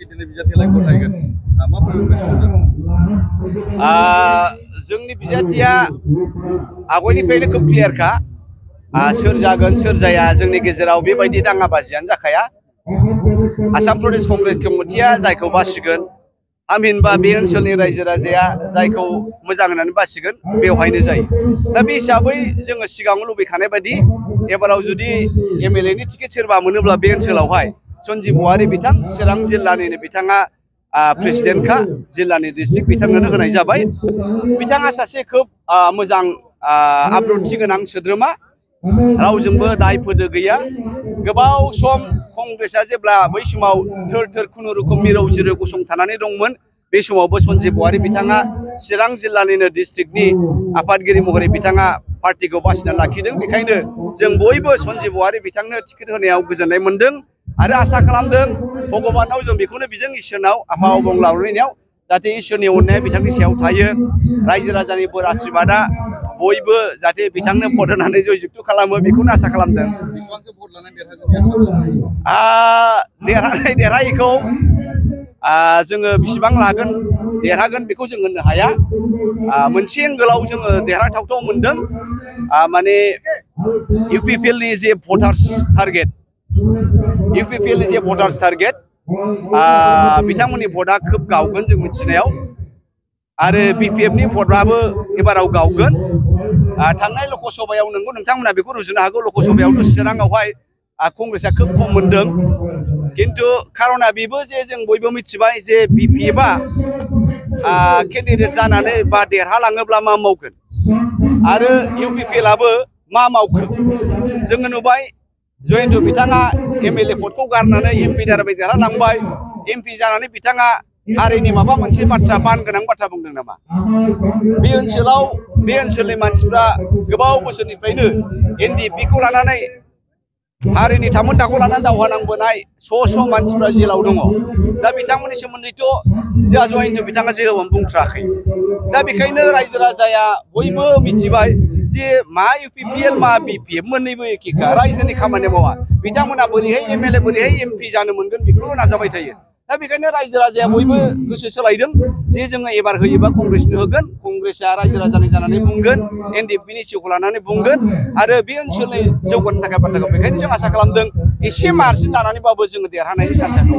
दिनै बिजाथिलाय गथायगोन माबोरै प्रेसमोन जोंनि बिजाथिया आगोलनिफ्रायनो खोब क्लियारखा सोर जागोन सोर जाया जोंनि गेजेराव बेबायदि दाङाबाजियानो जाखाया आसाम प्रदेश कंग्रेस कमिटिया जायखौ बासिगोन थामहिनबा बे ओनसोलनि रायजो राजाया जायखौ मोजां होननानै बासिगोन बेवहायनो जायो दा बे हिसाबै जोङो सिगाङाव लुबैखानाय बायदि एबाराव जुदि एमएलए नि टिकेट सोरबा मोनोब्ला बे ओनसोलावहाय सन्जीब औवारी बिथां चिरां जिल्लानिनो बिथाङा प्रेसिडेन्टखा जिल्लानि डिस्ट्रिक्ट बिथांनो होनाय जाबाय बिथाङा सासे खोब मोजां आब्रुथि गोनां सोद्रोमा रावजोंबो दाय फोदो गैया गोबाव सम कंग्रेसआ जेब्ला बै समाव थोर थोर खुनुरुखुम मिरौ जिरौ गसंथानानै दंमोन बे समावबो सन्जीब औवारी बिथाङा चिरां जिल्लानिनो डिस्ट्रिक्टनि आफादगिरि महरै बिथाङा पार्टिखौ बासिना लाखिदों बेखायनो जों बयबो सन्जीब औवारी बिथांनो टिकेट होनायाव गोजोननाय मोनदों आरो आसा खालामदों भगबानाव जों बेखौनो बिदों इसोरनाव आफा अबंलावरिनियाव जाहाथे इसोरनि अननाया बिथांनि सायाव थायो रायजो राजानि बोर आशीर्बादा बयबो जाहाथे बिथांनो भट होनानै जयजुक्त खालामो बेखौनो आसा खालामदों देरहायैखौ जोङो बेसेबां लागोन देरहागोन बेखौ जों होननो हाया मोनसे एंगोलाव जोङो देरहाथावथाव मोनदों माने इउपिपिएलनि जे भटार्स टारगेट इउपिपिएलनि जे भटार्स टारगेट बिथांमोननि भटआ खोब गावगोन जों मिथिनायाव आरो बिपिएफनि भटआबो एबाराव गावगोन थांनाय लकसभायाव नंगौ नोंथांमोना बेखौ रुजुनो हागौ लकसभायावथ' चिराङावहाय कंग्रेसआ खोब खम मोनदों किन्तु खारना बेबो जे जों बयबो मिथिबाय जे बिपिएफआ केन्डिडेट जानानै बा देरहालाङोब्ला मा मावगोन आरो इउपिपिएलआबो मा मावखो जोङो नुबाय जयन्त बिथाङा एमएलए पदखौ गारनानै एमपि दाराबाय देरहालांबाय एमपि जानानै बिथाङा हारिनि माबा मोनसे बाथ्रा बान गोनां बाथ्रा बुंदों नामा बे ओनसोलनि मानसिफ्रा गोबाव बोसोरनिफ्रायनो एनडिएफबिखौ लानानै हारिनि थामोनथाखौ लानानै दावहा नांबोनाय स' मानसिफ्रा जेलाव दङ दा बिथांमोननि सोमोन्दैथ' जोंहा जयन्त बिथाङा जेरावबो बुंथाराखै दा बेखायनो रायजो राजाया बयबो मिथिबाय जे मा इउपिपिएल मा बिपिएफ मोन्नैबो एखेखा रायजोनि खामानि मावा बिथांमोना बोरैहाय एमएलए बोरैहाय एमपि जानो मोनगोन बेखौल' नाजाबाय थायो दा बेखायनो रायजो राजाया बयबो गोसो सोलायदों जे जोङो एबार होयोबा कंग्रेसनो होगोन कंग्रेसआ रायजो राजानि जानानै बुंगोन एनडिएफबिनि सिअ'खौ लानानै बुंगोन आरो बे ओनसोलनि जौगानो थाखाय बाथ्राखौ बेखायनो जों आसा खालामदों एसे मार्जिन लानानैबाबो जोङो देरहानायनि चान्सआ दङ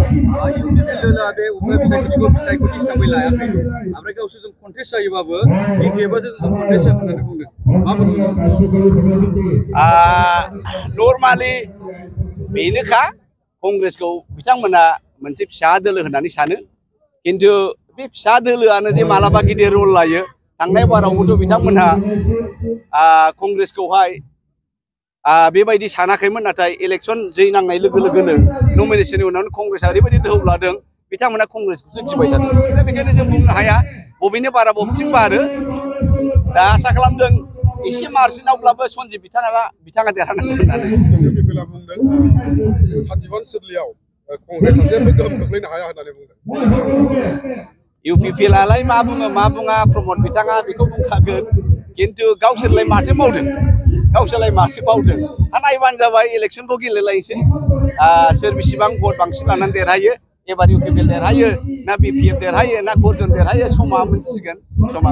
इउपिपिएलआ बे उफ्रा बिसायख'थि हिसाबै लायाखै ओमफ्राय गावसोरजों कन्टेस्ट जायोबाबो बिपिएफआ जों कन्टेस्ट जागोन होननानै बुंदों माबोरै नर्मालि बेनोखा कंग्रेसखौ बिथांमोना मोनसे फिसा दोलो होननानै सानो किन्तु बे फिसा दोलोआनो जे मालाबा गिदिर रल लायो थांनाय बारावबोथ' बिथांमोनहा कंग्रेसखौहाय बेबायदि सानाखैमोन नाथाय इलेक्सन जै नांनाय लोगो लोगोनो नमिनेशननि उनावनो कंग्रेसआ ओरैबायदि दोहौ लादों बिथांमोना कंग्रेसखौसो गिबाय थादों दा बेखायनो जों बुंनो हाया बबेनो बारा बबेथिं बारो दा आसा खालामदों एसे मार्जिनावब्लाबो सन्जीब बिथाङा देरहानांगोन होननानै इउपिपिएलआ बुंदों 31 सिदलियाव कंग्रेसआ जेबो गोहोम खोख्लैनो हाया होननानै बुंदों इउपिपिएलआलाय मा बुङो मा बुङा प्रमद बिथाङा बेखौ बुंखागोन किन्तु गावसोरलाय माथो मावदों नायबानो जाबाय इलेक्सनखौ गेलेलायनोसै सोर बेसेबां भट बांसिन लानानै देरहायो एबार इउपिपिएल देरहायो ना बिपिएफ देरहायो ना गर्जन देरहायो समा मोनथिसिगोन समा